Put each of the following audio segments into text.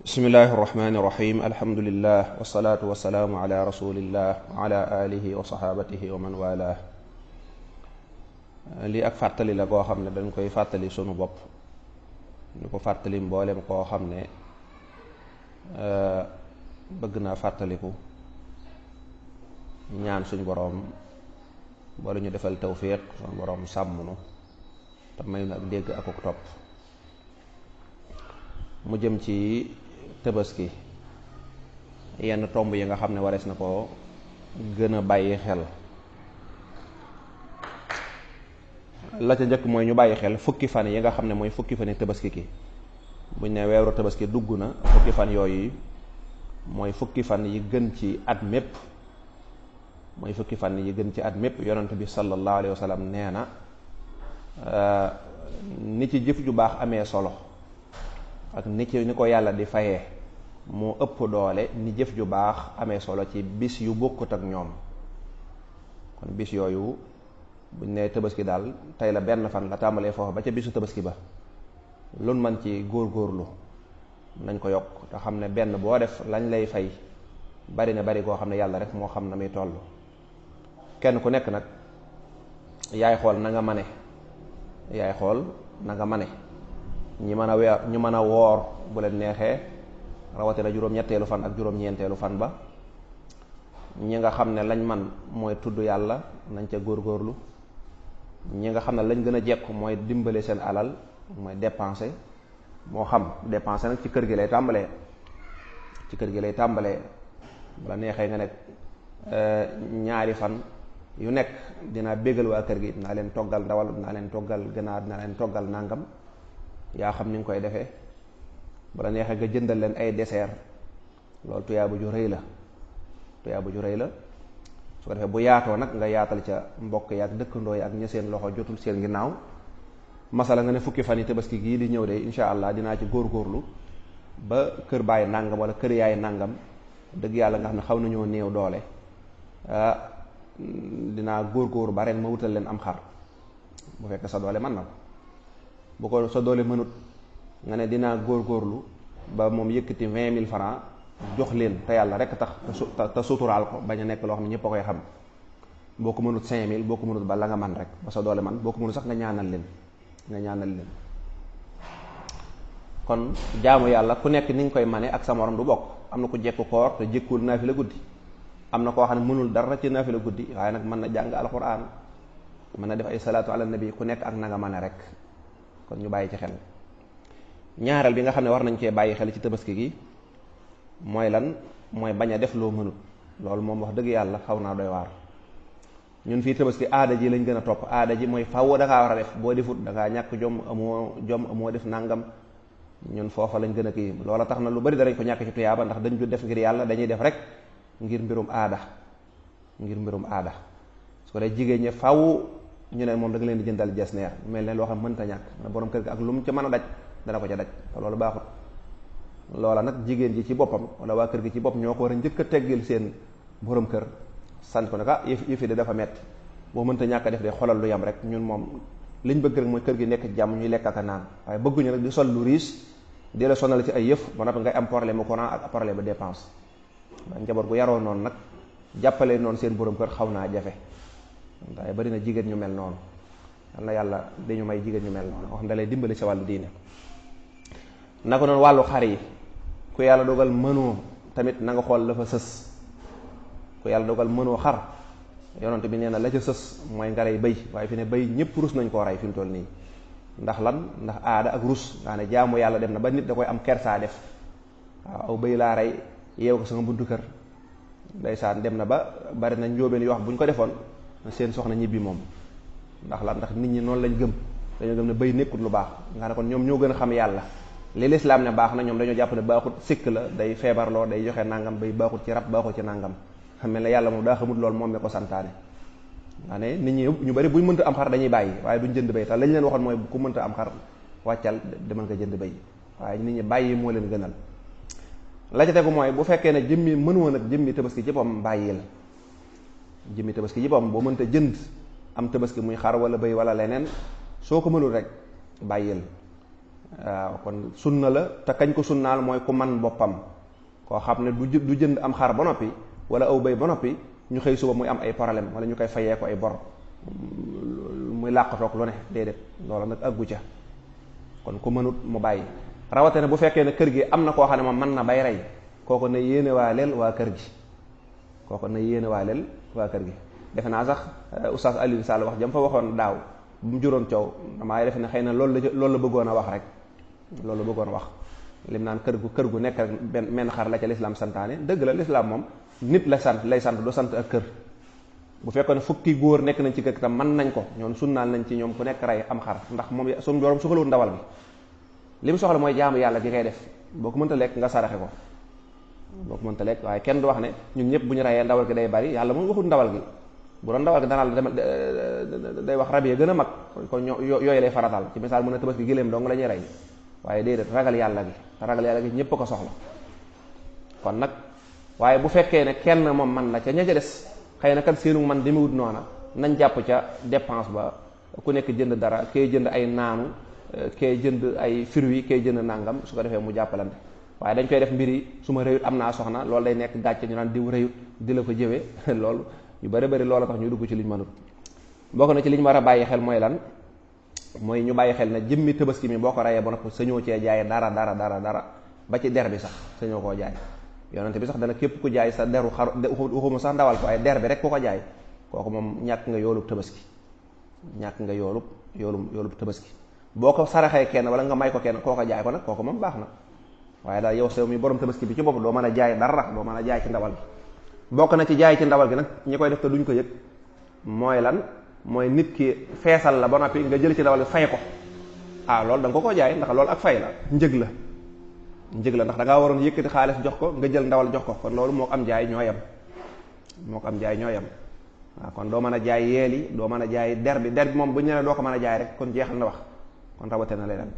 bismillahi irrahmani irrahim alhamdulillah wasalaatu wasalaamu ala rasulillah wa ala alihi wa sahabatihi wa man wala. lii ak fàttali la koo xam ne dañ koy fàttali sunu bopp ñu ko fàttali mboolem koo xam ne bëgg naa fàttaliku ñaan suñ boroom boole ñu defal tawfiq suñ boroom sàmm nu te may nu ak dégg akuk topp. mu jëm ci tabaski, yenn tomb yi nga xam ne warees na ko gën a bàyyi xel. la ca njëkk mooy ñu bàyyi xel fukki fan yi nga xam ne mooy fukki fani tabaski ki buñ ne weeru tabaski dugg na, fukki fan yooyu mooy fukki fan yi gën ci at mépp mooy fukki fan yi gën ci at mépp. yonent bi sallallahu alayhi wa sallam nee na ni ci jëf ju baax amee solo ak ni ko yàlla di fayee moo ëpp doole ni jëf ju baax amee solo ci bis yu bokkut ak ñoom. kon bis yooyu buñ nee tabaski daal tey la benn fan la tàmbalee foofu ba ca bisu tabaski ba, lun man ci góorgóorlu nañ ko yokk te xam ne benn boo def lañ lay fay bari na bari koo xam ne yàlla rek moo xam na muy toll. kenn ku nekk nag yaay xool na nga mane yaay xool na nga mane ñi mën a weer ñu mën a woor bu leen neexee rawatina juróom-ñetteelu fan ak juróom-ñeenteelu fan ba. ñi nga xam ne lañ man mooy tudd yàlla nañ ca góorgóorlu. ñi nga xam ne lañ gën a jekku mooy dimbale seen alal, mooy dépenser. moo xam dépenser nag ci kër gi lay tàmbalee bu la neexee nga nekk ñaari fan yu nekk dinaa bégal waa kër gi, dinaa leen toggal ndawal, dinaa leen toggal ganaar, dinaa leen toggal nàngam. yaa xam ni nga koy defee. bu la neexee nga jëndal leen ay dessert, loolu tuyaaba ju rëy la. su ko defee bu yaatoo nag nga yaatal ca mbokk yi ak dëkkandoo yi ak ña seen loxo jotul seen ginnaaw. masala nga ne fukki fan yi tabaski gii di ñëw de insha allah dinaa ci góorgóorlu ba kër baay nàngam wala kër yaay nàngam dëgg yàlla nga xam ne xaw nañoo néew doole, dinaa góorgóorlu ba ren ma wutal leen am xar bu fekkee sa doole mën na ko. bu ko sa doole mënut nga ne dinaa góorgóorlu ba moom yëkkati 20 000 francs jox leen te yàlla rek tax te suturaal ko bañ a nekk loo xam ne ñëpp a koy xam. boo ko mënut 5 000, boo ko mënut ba la nga man rek ba sa doole man, boo ko mënut sax nga ñaanal leen. kon jaamu yàlla ku nekk ni nga koy mane ak sa morom du bokk. am na ku jekku koor te jékkul naafila guddi, am na koo xam ne mënul dara ci naafila guddi waaye nag mën na jàng alquran, mën na def ay salaatu ala nabi. ku nekk ak na nga mane rek. kon ñu bàyyi ci xel. ñaareel bi nga xam ne war nañ cee bàyyi xel ci tabaski gi mooy lan? mooy bañ a def loo mënut. loolu moom wax dëgg yàlla xaw naa doy waar. ñun fii tabaski aada ji lañ gën a topp. aada ji mooy faww da ngaa war a def, boo defut da ngaa ñàkk jom, amoo def nàngam. ñun foofa lañ gën a kii. loola tax na lu bari danañ ko ñàkk ci tuyaaba ndax dañ du def ngir yàlla, dañuy def rek ngir mbirum aada. su ko dee jigéen ñi faww ñu ne moom da nga leen di jëndal jesneer, mel ne loo xam mënta ñàkk. borom kër gi ak lu mu ca mën a daj dana ko ca daj te loolu baaxut. loola nag jigéen ji ci boppam wala waa kër gi ci bopp ñoo ko war a njëkk a teggil seen borom kër, sant ko ne ka yëfi de dafa metti, boo mënta ñàkk a def de xolal lu yam rek. ñun moom liñ bëgg rek mooy kër gi nekk jàmm, ñuy lekk ak a naan, waaye bëgguñu nag di sol lu riis di la sonal ci ay yëf ba noppi ngay am problème mu courant ak problème bu dépense. waaye njaboot gu yaroo noonu nag jàppale noonu seen borom kër xaw naa jafe. waaye bari na jigéen ñu mel noonu. yal na yàlla dañu may jigéen ñu mel noonu wax da lay dimbali sa wàllu diine. naka noonu wàllu xar yi, ku yàlla dogal mënoo tamit na nga xool la fa sës. ku yàlla dogal mënoo xar, yonent bi nee na la ca sës mooy nga rey bëy. waaye fi ne bëy ñëpp rus nañ koo rey fi mu toll nii. ndax lan? ndax aada ak rus. nga ne jaamu yàlla dem na ba nit da koy am kersaa def. waaw aw bëy laa rey yeew ko sama buntu kër, ndeysaan dem na ba bari na njóobeen yoo xam bu ñu ko defoon seen soxna ñibbi moom. ndax lan? ndax nit ñi noonu lañ gëm, dañoo gëm ne bëy nekkul lu baax. nga ne kon ñoom ñoo gën a xam yàlla. li lislaam ne baax na ñoom dañoo jàpp ne baaxut, sikk la, day feebarloo, day joxe nangam. bëy baaxut ci rab, baaxut ci nangam. xam ne yàlla moom daa xamut loolu, moom mi ko santaane. nga ne nit ñi ñu bari buñ mënta am xar dañuy bàyyi waaye duñ jënd bëy. te lañ leen waxoon mooy ku mënta am xar wàccal demal nga jënd bëy. waaye nit ñi bàyyi moo leen gënal. la ca tegu mooy bu fekkee ne jëmmi mënoo nag jëmmi tabaski ci boppam bàyyil. jëmmi tabaski ci boppam boo mënta jënd am tabaski muy xar wala bëy wala leneen, soo ko mënul rek bàyyil. waaw kon sunna la te kañ ko sunnaal mooy ku man boppam koo xam ne du jënd am xar ba noppi wala aw béy ba noppi ñu xëy suba muy am ay problème wala ñu koy fayee ko ay bor muy làqatoog lu ne déedéet loola nag àggu ca kon ku mënut mu bàyyi rawate ne bu fekkee ne kër gi am na koo xam ne moom mën na bay rey kooku ne yéene waa leel waa kër gi kooku ne yéene waa leel waa kër gi defe naa sax oustaz Alioune Sall wax jam fa waxoon daaw bu mu juróon coow damaa defe ne xëy na loolu la bëggoon a wax rek loolu la bëggoon a wax lim naan kër gu nekk rek menn xar la ca lislaam santaane dëgg la lislaam moom nit lay sant du sant ak kër bu fekkoon ne fukki góor nekk nañ ci kër tam mën nañ ko ñoom sunnaal nañ ci ñoom ku nekk rey am xar ndax moom suñu borom soxlawul ndawal gi li mu soxla mooy jaamu yàlla gi ngay def boo ko mënta lekk nga saraxe ko boo ko mënta lekk waaye kenn du wax ne ñun ñëpp bu ñu reyee ndawal gi day bari yàlla moom waxul ndawal gi bu doon ndawal gi danaa la day wax rab yi gën a mag kon yooyu lay faratal ci misaal mën a tabaski giléem dong la ñuy rey waaye déedéet ragal yàlla gi ñëpp ko soxla kon nag waaye bu fekkee ne kenn moom man na ca ña ca des xëy na kat seenu man demewut noona nañ jàpp ca dépense ba ku nekk jënd dara kay jënd ay naanu kay jënd ay fruits kay jënd nangam su ko defee mu jàppalante waaye dañ koy def mbiri su ma rëyut am naa soxna loolu day nekk gàcce ñu naan diw rëyut di la ko jëwee loolu ñu bari loola tax ñu dugg ci liñ mënut bokk na ci liñ war a bàyyi xel mooy lan mooy ñu bàyyi xel ne jëmmi tabaski mi boo ko rayee ba noppi sañoo cee jaay dara ba ci der bi sax sañoo koo jaay yonente bi sax dana képp ku jaay sa deru xaru waxuma sax ndawal ko waaye der bi rek ku ko jaay kooku moom ñàkk nga yoolub tabaski ñàkk nga yoolub tabaski boo ko saraxee kenn wala nga may ko kenn koo ko jaay ko nag kooku moom baax na waaye daal yow sew mi borom tabaski bi ci bopp doo mën a jaay dara doo mën a jaay ci ndawal gi bokk na ci jaay ci ndawal gi nag ñi koy def te duñ ko yëg mooy lan mooy nit ki feesal la ba noppi nga jël ci ndawal gi fay ko loolu da nga ko jaay ndax loolu ak fay la njëg la ndax da ngaa waroon yëkkati xaalis jox ko nga jël ndawal jox ko kon loolu moo ko am jaay ñoo yem waaw kon doo mën a jaay yeel yi doo mën a jaay der bi moom bu ñu nee doo ko mën a jaay rek kon jeexal na wax kon rawate na leneen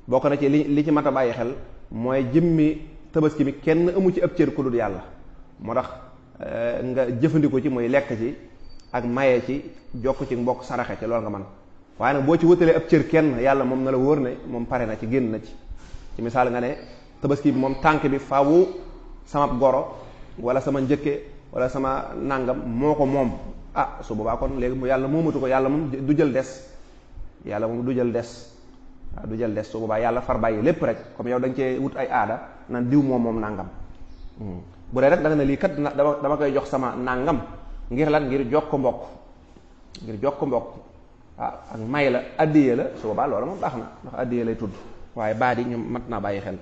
bokk na ci li ci mat a bàyyi xel mooy jëmmi tabaski mi kenn amu ci ab cër ku dul yàlla moo tax nga jëfandikoo ci mooy lekk ci ak maye ci jokk ci mbokk saraxe ci loolu nga mën waaye nag boo ci wutalee ab cër kenn yàlla moom na la wóor ne moom pare na ci génn na ci misaal nga ne tabaski bi moom tànk bi faawu sama goro wala sama njëkke wala sama nàngam moo ko moom su boobaa kon léegi mu yàlla moomatu ko yàlla moom du jël des su boobaa yàlla far bàyyi lépp rek comme yow da nga cee wut ay aada naan diw moom nàngam bu dee rek da nga ne lii kat dama koy jox sama nàngam ngir lan ngir jox ko mbokk ak may la addiye la su boobaa loolu moom baax na ndax addiye lay tudd waaye baat yi ñu mat naa bàyyi xel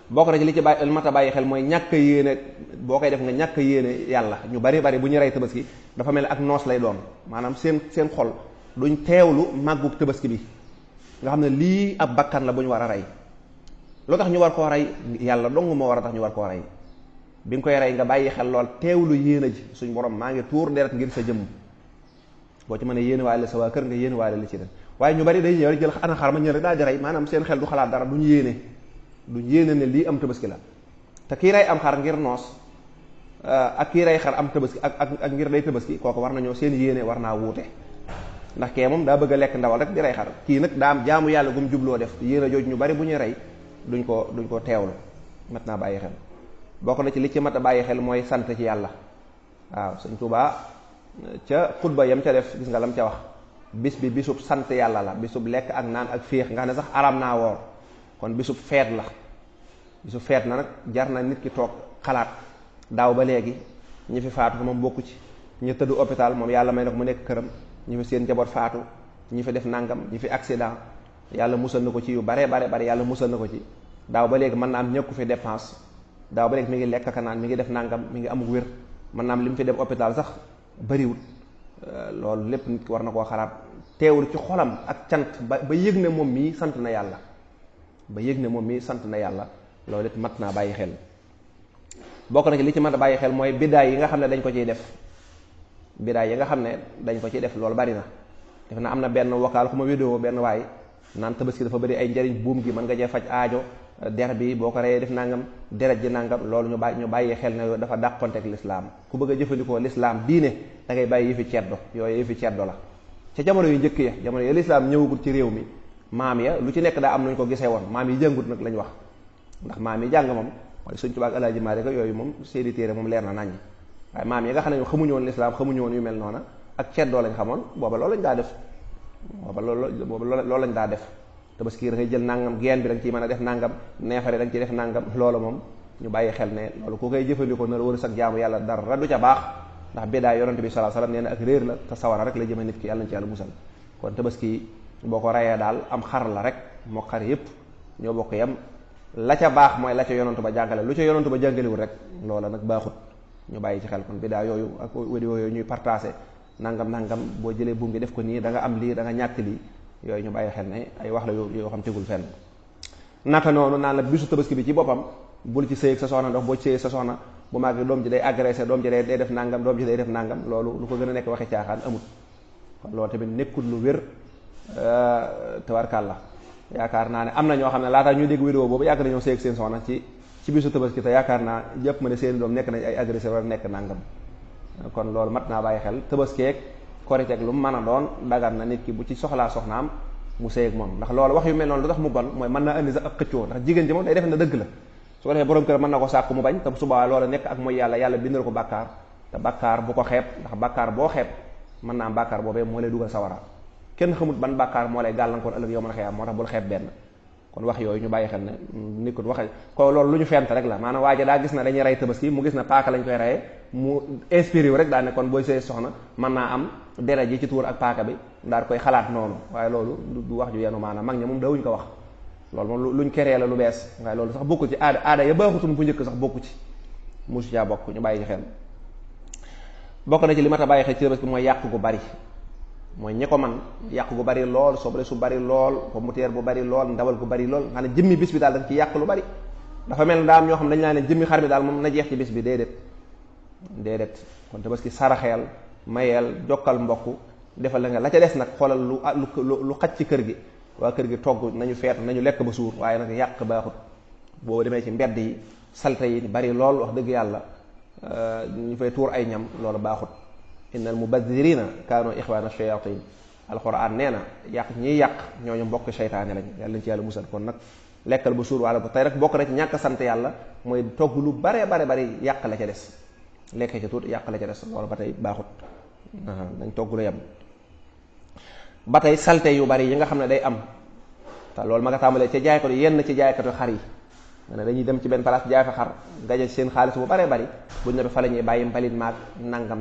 bokk na ci li ci mat a bàyyi xel mooy ñàkk yéene boo koy def nga ñàkk yéene yàlla ñu bari bu ñu rey tabaski dafa mel ne ak noos lay doon maanaam seen xol duñ teewlu màggug tabaski bi nga xam ne lii ab bakkan la bu ñu war a rey loo tax ñu war koo rey yàlla dong moo war a tax ñu war koo rey bi nga koy rey nga bàyyi xel lool teewlu yéene ji suñ borom maa ngi tuur deret ngir sa jëmm boo ci mën a yéene waale sa waa kër nga yéene waale li ci def waaye ñu bari day ñëw rek jël ana xar ma ñëw rek daal di rey maanaam seen xel du xalaat dara duñ yéene ne lii am tabaski la te kii rey am xar ngir noos ak kii rey xar am tabaski ak ngir day tabaski kooku war nañoo seen yéene war naa wuute ndax kee moom daa bëgg a lekk ndawal rek di rey xar kii nag daa am jaamu yàlla gum jubloo def yéene jooju ñu bari bu ñuy rey duñ ko teewlu mat naa bàyyi xel bokk na ci li ci mat a bàyyi xel mooy sant ci yàlla waaw Sëñ Tuubaa ca xutba yam ca def gis nga lam ca wax bis bi bisub sant yàlla la bisub lekk ak naan ak féex nga xam ne sax aram naa woor kon bisub feet la bisub feet na nag jar na nit ki toog xalaat daaw ba léegi ñi fi faatu moom bokku ci ñi tëdd hôpital moom yàlla may na ko mu nekk këram ñi fi seen njaboot faatu ñi fi def nangam ñi fi accident yàlla musal na ko ci yu bare yàlla musal na ko ci daaw ba léegi mën na am ñëkku fi dépense daaw ba léegi mi ngi lekk ak naan mi ngi def nangam mi ngi amuk wér mën na am li mu fi dem hôpital sax bariwut loolu lépp nit ki war na koo xalaat teewul ci xolam ak cant ba yëg ne moom mii sant na yàlla loolu it mat naa bàyyi xel bokk na ci li ci mat a bàyyi xel mooy biddaay yi nga xam ne dañ ko ciy def loolu bari na def na am na benn vocal ku ma vidéo benn waay naan tabaski dafa bari ay njariñ buum gi mën nga cee faj aajo der bi boo ko reyee def nangam deret ji nangam loolu ñu bàyyi xel ne dafa dàqonte ak lislaam ku bëgg a jëfandikoo lislaam diine da ngay bàyyi yëfi ceddo yooyu yëfi ceddo la ca jamono yu njëkk ya jamono ya lislaam ñëwagul ci réew mi maam ya lu ci nekk daa am nañu ko gisee woon maam yi jàngut nag lañ wax, ndax maam yi jàng moom mooy Sëñ Tuubaa ak Alaaji Maalik yooyu moom seeni téere moom leer na naññ, waaye maam yi nga xam ne xamuñu woon lislaam xamuñu woon yu mel noona ak ceddoo lañ xamoon booba loolu lañ daa def loolu lañ daa def. Tabaski da ngay jël nangam geen bi da nga ciy mën a def nangam, neefare da nga ciy def nangam, loolu moom ñu bàyyi xel ne loolu ku koy jëfandikoo na la war a sag jaamu yàlla dara du ca baax, ndax bidaa yonent bi sallallahu alayhi wasallam nee na ak réer la te sawara rek la jëme nit ki, yàlla na ci yàlla musal. kon tabaski boo ko rayee daal am xar la rek moo xar yépp ñoo bokk yem, la ca baax mooy la ca yonantu ba jàngale, lu ca yonantu ba jàngalewul rek loola nag baaxut, ñu bàyyi ci xel. kon bidaa yooyu ak vidéo yooyu ñuy partagé nangam boo jëlee buum gi def ko nii da nga am lii da nga ñàkk lii, yooyu ñu bàyyi xel ne ay wax la yoo xam tegul fenn. naka noonu naan la bisu tabaski bi ci boppam bul ci sëy ak sa soxna, ndax boo ci sëy sa soxna bu màgg doom ji day agressé, doom ji day def nangam, doom ji day def nangam, loolu lu ko gën a nekk waxi caaxaan amut. kon loolu tamit nekkul lu wér tabarkàlla. yaakaar naa ne am na ñoo xam ne laata ñuy dégg vidéo boobu yàgg nañoo sëy ak seen soxna ci bisu tabaski te yaakaar naa jàpp ma ne seen doom nekk nañ ay agressé wala nekk nangam. kon loolu mat naa bàyyi xel. tabaskeek korite ak lu mu mën a doon dagan na nit ki bu ci soxlaa soxnaam mu sëy ak moom, ndax loolu wax yu mel noonu lu tax mu bon mooy mën naa indi sax ak xëccoo, ndax jigéen ji moom day def na dëgg la, su ko defee borom kër mën na ko sàkku mu bañ te subaa loola nekk ak mooy yàlla bindal ko bàkkaar, te bàkkaar bu ko xeeb, ndax bàkkaar boo xeeb mën naa am bàkkaar boobee moo lay dugal sawara, kenn xamut ban bàkkaar moo lay gàllankoor ëllëg yow mën a xëy am, moo tax bul xeeb benn. kon wax yooyu ñu bàyyi xel ne nit ko waxe ko loolu lu ñu fent rek la, maanaam waaja daa gis na dañuy rey tabaski mu gis na paaka lañ koy reyee mu inspiré wu rek daa ne kon booy sëy soxna mën naa am deret ji ci tuur ak paaka bi daal koy xalaat noonu, waaye loolu du wax ju yenu maanaam mag ña moom dawuñ ko wax, loolu moom luñ keree la lu bees, waaye loolu sax bokku ci aada ya baaxutum bu njëkk sax bokku ci, musu caa bokk, ñu bàyyi ci xel. bokk na ci li mat a bàyyi xel ci tabaski mooy yàq gu bari, mooy ñi ko man yàq gu bari lool, soble su bari lool, pomme de terre bu bari lool, ndawal gu bari lool, nga ne jëmmi bis bi daal dañ ci yàq lu bari. dafa mel ne daa am ñoo xam dañ laa ne jëmmi xar mi daal moom na jeex ci bis bi, déedéet. kon tabaski saraxeel, mayeel, jokkal mbokk, defal la nga la ca des nag xoolal lu xaj ci kër gi, waa kër gi togg nañu feet nañu lekk ba suur, waaye nag yàq baaxut. boo demee ci mbedd yi salte yi bari lool, wax dëgg yàlla ñu fay tuur ay ñam, loolu baaxut. innal mubadirina kaanu ixwaana shayatin, alquran nee na ñiy yàq ñooñu mbokk seytaane lañ, yàlla nañ ci yàlla musal. kon nag lekkal ba suur wala ko tey rek bokk na ci ñàkk sant yàlla mooy togg lu bare bari yàq la ca des, lekkee ca tuut yàq la ca des, loolu ba tey baaxut. dañ togg lu yem. ba tey salte yu bari yi nga xam ne day am te loolu ma nga tàmbalee ca jaaykatu yenn ci jaaykatu xar yi, nga ne dañuy dem ci benn place jaay fa xar gaje seen xaalis bu bare bari, buñ ne fa la ñuy bàyyi mbalit maag nangam.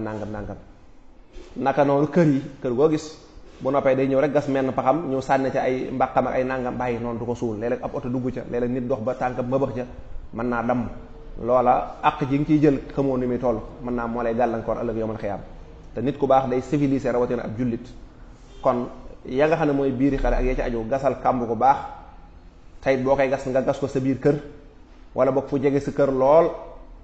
naka noonu kër goo gis bu noppee day ñëw rek gas menn paxam ñëw sànni ca ay mbaqam ak ay nangam bàyyi noonu du ko suul, léeg-léeg ab oto dugg ca, léeg-léeg nit dox ba tànkam mëbax ca, mën naa damm. loola àq ji nga ciy jël xamoo ni muy toll, mën naa moo lay gàllankoor ëllëg yow mën xiyaam. te nit ku baax day civilisé rawatina ab jullit. kon ya nga xam ne mooy biiri xare ak ya ci aju gasal kàmb ko baax, tey boo koy gas nga gas ko sa biir kër wala boog fu jege sa kër lool,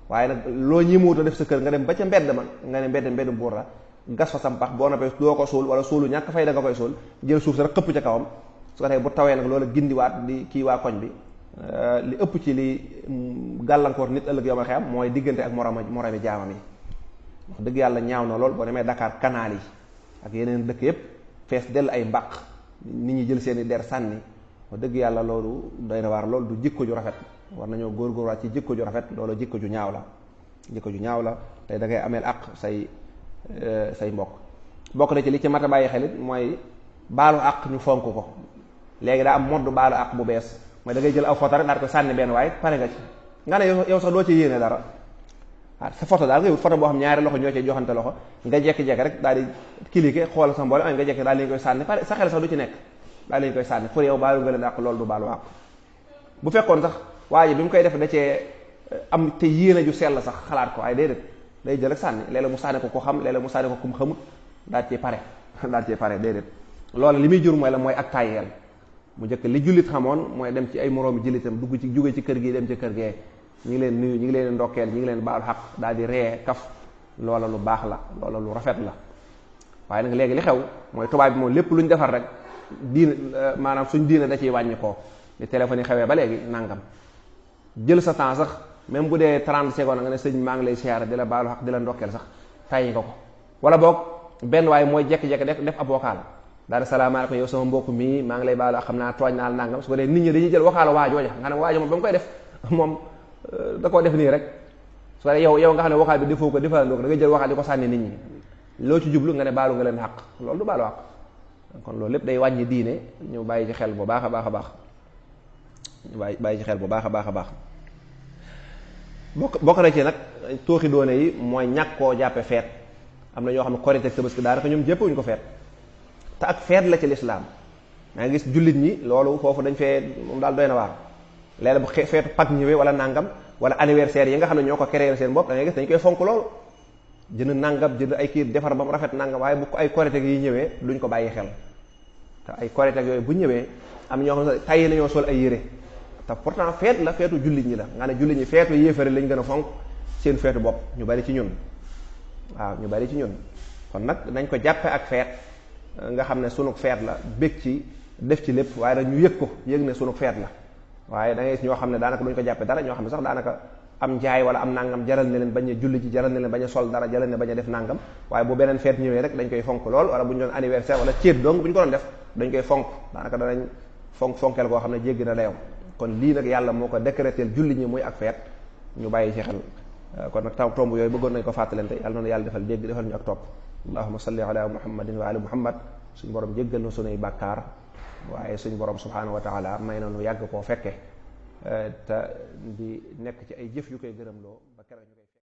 waaye nag loo ñimuut a def sa kër nga dem ba ca mbedd ma nga ne mbedd buur la gas fa sam pax, boo noppee doo ko suul wala suulu ñàkk fay da nga koy suul, jël suuf sa rek xëpp ca kawam, su ko defee bu tawee nag loola gindiwaat di kii waa koñ bi. li ëpp ci li gàllankoor nit ëllëg yow ma xam mooy diggante ak moromi jaamam yi. wax dëgg yàlla ñaaw na lool boo demee Dakar kanaal yi ak yeneen dëkk yépp fees dell ay mbaq, nit ñi jël seeni der sànni. wax dëgg yàlla loolu doy na waar lool, du jikko ju rafet. war nañoo góorgóorwaat ci jikko ju rafet, loolu jikko ju ñaaw la tey da ngay ameel àq say mbokk. bokk na ci li ci mat a bàyyi xelit mooy baalu àq ñu fonk ko. léegi daa am modd baalu àq bu bees, mooy da ngay jël aw photo rek daal ko sànni benn waaye pare nga ci, nga ne yow sax doo ci yéene dara. sa photo daal nga wut photo boo xam ñaari loxo ñoo ci joxante loxo, nga jekki-jekki rek daal di cliquer xool sa mboolem nga jekki daal leen koy sànni pare, sa xel sax du ci nekk, daal leen koy sànni pour yow baalu nga leen àq, loolu du baalu àq. bu fekkoon sax waaye bi mu koy def da cee am te yéene ju sell sax xalaat ko, ay déedéet day jël ak sànni, léeg-léeg mu sànni ko xam, léeg-léeg mu sànni ko kum xamut, daal cee pare déedéet. loolu li muy jur mooy la mooy ak tàyyeel. mu njëkk li jullit xamoon mooy dem ci ay moroomi jullitam jóge ci kër gi dem ci kër gee, ñi ngi leen nuyu, ñi ngi leen ndokkeel, ñi ngi leen baalu xaq, daal di ree kaf, loola lu baax la, loola lu rafet la. waaye nag léegi li xew mooy tubaab bi moom lépp lu ñu defar rek maanaam suñ diine da ciy wàññi koo, li téléphone yi xewee ba léegi nangam. jël sa temps sax même bu dee 30 secondes nga ne sëñ maa ngi lay siyaare di la baalu xaq di la ndokkeel sax tàyyi nga ko. wala boog benn waaye mooy jekki-jekki def ab vocal daal salaamaaleykum yow sama mbokk mii maa ngi lay baalu xam naa tooñ naa la nangam su ko dee nit ñi dañuy jël waxaala waajooja nga ne waajo moom ba mu koy def moom da koo def nii rek su ko dee yow nga xam ne waxaal bi defoo ko defalandoo ko da ngay jël waxaal di ko sànni nit ñi loo ci jublu nga ne baalu nga leen xaq loolu du baalu xaq kon loolu lépp day wàññi diine ñu bàyyi ci xel bu baax a baax a baax ñu bàyyi ci xel bu baax a baax a baax bokk na ci nag tooxi doone yi mooy ñàkk koo jàppe feet am na ñoo xam ne Korite ak Tabaski daanaka ñoom jëppewuñu ko feet te ak feet la ci lislaam maa ngi gis jullit ñi loolu foofu dañ fee moom daal doy na waar léeg-léeg bu feetu Pâques ñëwee wala nangam wala anniversaire yi nga xam ne ñoo ko créé seen bopp da ngay gis dañ koy fonk lool jënd nangam jënd ay kii defar ba mu rafet nangam waaye bu ko ay Korite yi ñëwee duñ ko bàyyi xel te ay Korite yooyu bu ñëwee am ñoo xam ne tàyyi nañoo sol ay yére te pourtant feet la feetu jullit ñi la nga ne jullit ñi feetu yéefare lañ gën a fonk seen feetu bopp ñu bari ci ñun waaw ñu bari ci ñun kon nag nañ ko jàppe ak feet nga xam ne sunu feet la bég ci def ci lépp waaye nag ñu yëg ko yëg ne sunu feet la waaye da ngay gis ñoo xam ne daanaka duñ ko jàppe dara ñoo xam ne sax daanaka am njaay wala am nangam jaral ne leen bañ a julli ci jaral ne leen bañ a sol dara jaral ne bañ a def nangam waaye bu beneen feet ñëwee rek dañ koy fonk lool wala bu ñu doon anniversaire wala céet donc bu ñu ko doon def dañ koy fonk daanaka danañ fonkeel koo xam ne jéggi na dayoo kon lii nag yàlla moo ko décréter julli ñi muy ak feet ñu bàyyi ci xel kon nag tomb yooyu bëggoon nañ ko fàttalante yàlla noonu yàlla defal dégg defal ñu ak topp allahumma salli ala muhammadin wa ali muhammad suñu borom jéggal na sunuy bàkkaar waaye suñu borom subhanahu wa taala may na nu yàgg koo fekke te di nekk ci ay jëf yu koy gërëm loo ba keroog ñu koy